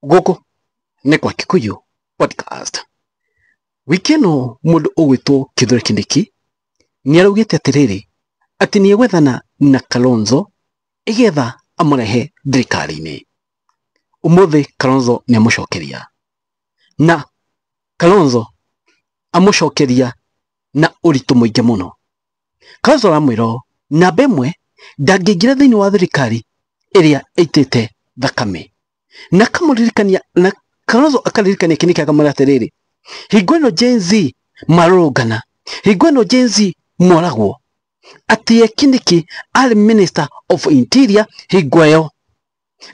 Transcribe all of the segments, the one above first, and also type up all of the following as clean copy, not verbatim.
Gũkũ nĩ kwa Kikuyu Podcast. Wiki ĩno mũndũ ũgwĩtwo Kithure Kindiki nĩ araugĩte atĩrĩrĩ, atĩ nĩ egwethana na Kalonzo ĩgetha amũrehe thirikari-inĩ. Ũmũthĩ Kalonzo nĩ amũcokeria, na Kalonzo amũcokeria na ũritũ mũingĩ mũno. Kalonzo aramwĩra ũũ, namba ĩmwe ndangĩingĩra thĩinĩ wa thirikari ĩrĩa ĩitĩte thakame, na akamũririkania, na Kalonzo akaririkania Kindiki akamwĩra atĩrĩrĩ, hingo ĩno Gen Z marũrũngana, hingo ĩno Gen Z moragwo, atĩ ye Kindiki arĩ Minister of Interior hingo ĩyo.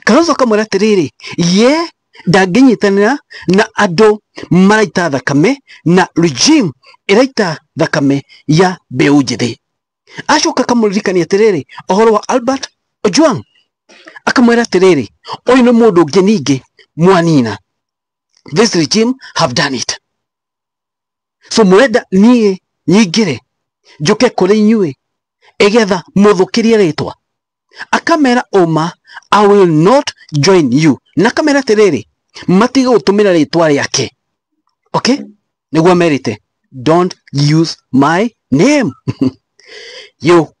Kalonzo akamwĩra atĩrĩrĩ, ye ndangĩnyitanĩra na andũ maraita thakame na regime ĩraita thakame ya mbeũ njĩthĩ. Acoka akamũririkania atĩrĩrĩ, ũhoro wa Albert Ojwang, akamwĩra atĩrĩrĩ, ũyũ nĩ mũndũ ũngĩ ningĩ mwanina. This regime have done it. So mũrenda niĩ nyingĩre njũke kũrĩ inyuĩ ĩgetha mũthũkĩrie rĩtwa. Akamera ũma, I will not join you. Na akamera atĩrĩrĩ, matige gũtũmĩra rĩtwa rĩake. Okay? Nĩguo amerite, don't use my name. Yo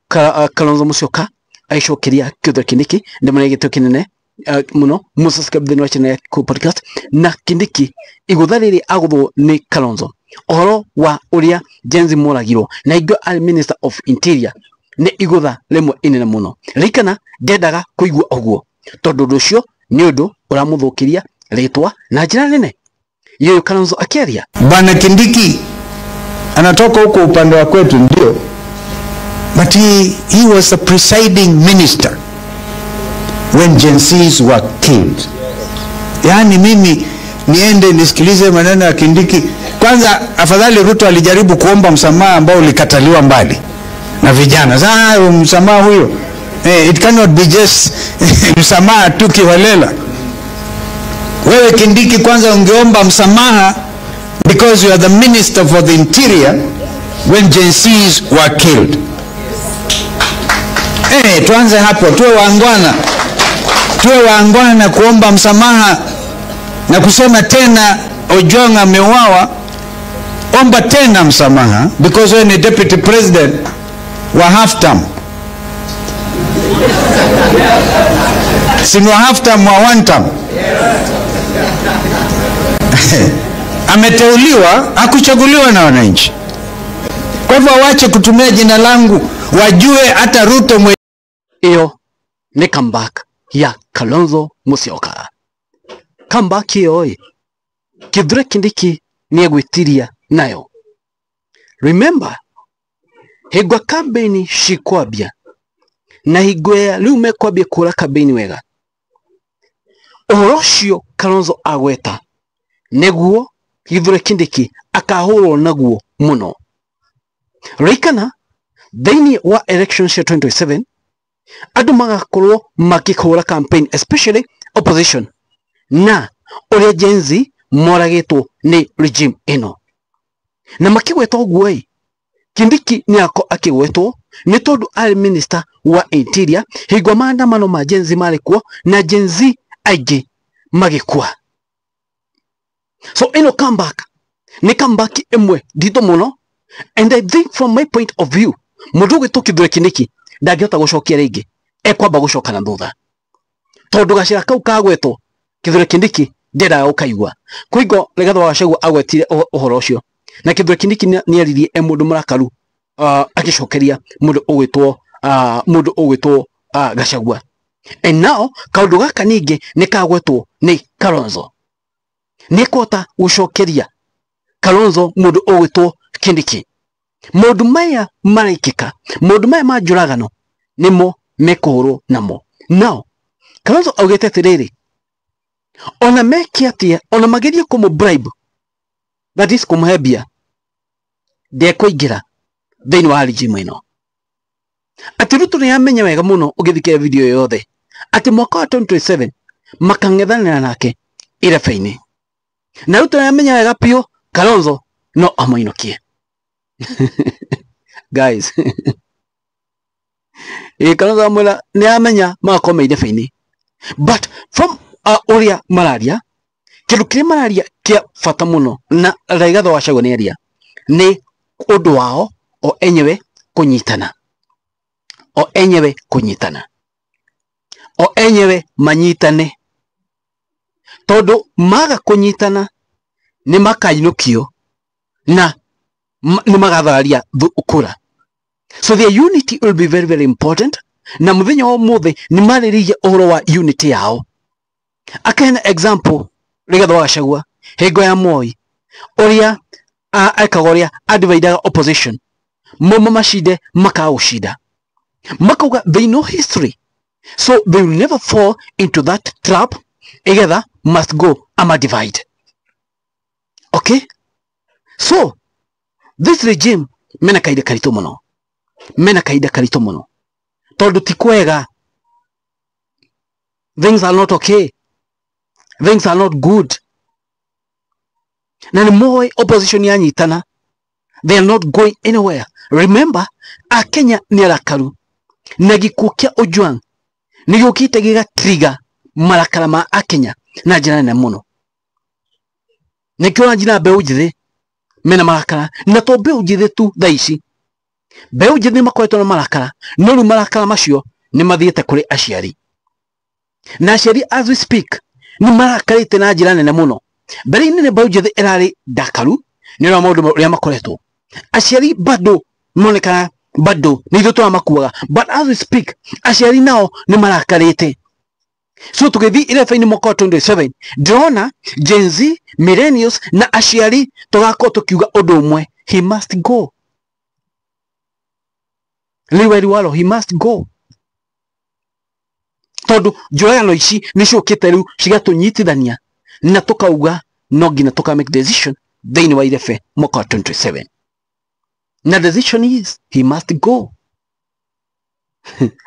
Kalonzo Musyoka agĩcokeria Kithure Kindiki ndĩmũne gĩtĩo kĩnene mũno mũsubscribe thĩinĩ wa channel ya Kikuyu Podcast. Na Kindiki igũtha rĩrĩ agũthwo nĩ Kalonzo ũhoro wa ũrĩa Gen Z moragirwo na hingo arĩ Minister of Interior nĩ igũtha rĩmwe inene mũno. Ririkana ndendaga kũigua ũguo tondũ ũndũ ũcio nĩ ũndũ ũramũthũkĩria rĩtwa na njĩra nene. Yoyo Kalonzo akĩaria, Bwana Kindiki anatoka huko upande wa kwetu, ndio, but he was the presiding minister when Gen Zs were killed. Yaani mimi niende nisikilize maneno ya Kindiki? Kwanza afadhali Ruto alijaribu kuomba msamaha ambao ulikataliwa mbali na vijana. Sasa msamaha huyo, it cannot be just msamaha tu kiholela. Wewe Kindiki kwanza ungeomba msamaha because you are the minister for the interior when Gen Zs were killed. Tuanze hapo, tuwe waangwana. Tuwe waangwana kuomba msamaha na kusema tena Ojwang ameuawa, omba tena msamaha because wewe ni deputy president wa half term. Si ni wa half term, wa one term. Ameteuliwa, hakuchaguliwa na wananchi. Kwa hivyo wache kutumia jina langu, wajue hata Ruto mwe ĩyo nĩ comeback ya Kalonzo Musyoka. Comeback ĩyo ĩ, Kithure Kindiki nĩ egwĩtiria nayo. Remember, hingo campaign cikwambia na hingo ya rĩu mekwambia kũra campaign wega, ũhoro ũcio Kalonzo agweta nĩguo Kithure Kindiki akahũrwo naguo mũno. Ririkana thĩinĩ wa election cia 2027 andũ magakorwo makĩhũra campaign, especially opposition, na ũrĩa Gen Z moragĩtwo nĩ regime ĩno. Na makĩgweta ũguo ĩ, Kindiki nĩ ako akĩgwetwo nĩ tondũ arĩ minister wa interior hingo maandamano ma Gen Z marĩ kuo na Gen Z aingĩ magĩkua. So ĩno comeback nĩ comeback ĩmwe nditũ mũno, and I think from my point of view mũndũ ũgwĩtwo Kithure Kindiki ndangĩhota gũcokia rĩngĩ, ekwamba gũcoka na thutha tondũ gacĩra kau kagwetwo Kithure Kindiki ndendaga gũkaigua. Kũingo Rigathĩ wa Gachagua agwetire ũhoro ũcio na Kithure Kindiki nĩ aririe e mũndũ mũrakaru, agĩcokeria mũndũ ũgwĩtwo Gachagua. And now kaũndũ gaka ningĩ nĩ kagwetwo nĩ Kalonzo, nĩ ekũhota gũcokeria Kalonzo mũndũ ũgwĩtwo Kindiki. Maũndũ maya marekĩka, maũndũ maya ma njũragano nĩmo mekũhũrwo namo. Now Kalonzo augĩte atĩrĩrĩ, ona meke atĩa, ona magerie kũmũ bribe, that is kũmũhe mbia, ndekũingĩra thĩinĩ wa regime ĩno. Atĩ Ruto nĩ amenya wega mũno, ũgĩthikĩrĩria video yothe, atĩ mwaka wa 2027 makang'ethanĩra nake irebe-inĩ, na Ruto nĩ amenya wega biũ Kalonzo no amũinũkie. Guys, ĩ Kalonzo amwĩra nĩ amenya magakorwo me irebe-inĩ, but from ũrĩa mararia Kindu kiria mararia kia bata muno na Rigathi wa Gachagua ni aria ni undu wao o enyewe kunyitana, o enyewe kunyitana, o enyewe manyitane, tondu maga kunyitana ni makainukio na ni magathararia kura. So their unity will be very very important. Na muthenya wa umuthi ni mariririe uhoro wa unity yao. Akena example Rigathi wa Gachagua hingo ya Moi uria ekaga uria adividaga opposition momo macinde makaucinda, makauga they know history, so they will never fall into that trap. Igetha must go ama divide. Okay, so this regime mena kaida karito muno, mena kaida karito muno, tondu ti kwega. Things are not okay, things are not good. Na ni moe opposition yanyitana, they are not going anywhere. Remember, Akenya ni arakaru na gikuo kia Ojwang ni giukite giga trigger marakara ma Akenya na njira nene muno. Nikio njira mbeu njithi mena marakara, na to mbeu njithi tu thaa ici, mbeu njithi makoretwo na marakara, no riu marakara macio ni mathiete kuri aciari, na aciari as we speak ni marakarite na njira nene muno. Mbere-inĩ nĩ mbeu njithi ĩrarĩ ndakaru nĩ ũrĩa maũndũ ũrĩa makoretwo, aciari bado monekana bado nĩ ithuĩ tũramakuaga, but as we speak aciari nao nĩ marakarĩte. So tũgĩthiĩ irebe-inĩ mwaka wa 2027 ndĩrona Gen Z, millennials na aciari tũgakorwo tũkiuga ũndũ ũmwe, he must go. Liwe liwalo, he must go. Tondu njũragano ici nĩ ciũkĩte rĩu cigatũnyitithania na tukauga no nginya tuka make decision thĩinĩ wa irebe mwaka wa 2027. Na decision is he must go.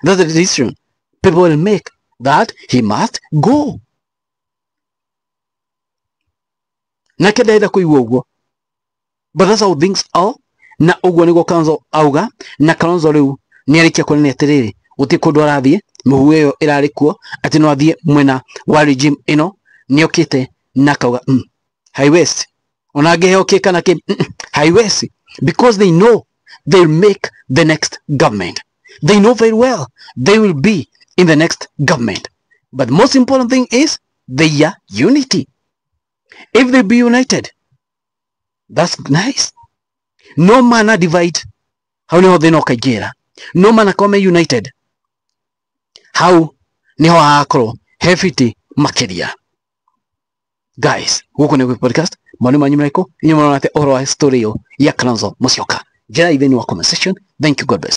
That's the decision people will make, that he must go. Nake ndaenda kuigua ũguo, but that's how things are. Na ũguo nĩguo Kalonzo auga, na Kalonzo rĩu nĩarĩkia kuonania atĩrĩrĩ gũtirĩ kũndũ arathiĩ, mĩhuhu ĩyo ĩrarĩ kuo atĩ no athiĩ mwena wa regime ĩno, nĩokĩte na akauga haiwezi, ona angĩheo kĩ kana kĩ, haiwezi, because they know they'll make the next government. They know very well they will be in the next government. But the most important thing is their unity. If they be united, that's nice. No mana divide, hau niho thĩna ũkaingĩra. No mana kome united, hau niho hagakorwo he fiti makĩria. Guys, gũkũ nĩ Gwĩ Podcast, mawoni manyu marĩkũ? Inyuĩ mũrona atĩa ũhoro wa story ĩyo ya Kalonzo Musyoka? Njĩra thĩinĩ wa comment section. Thank you, God bless.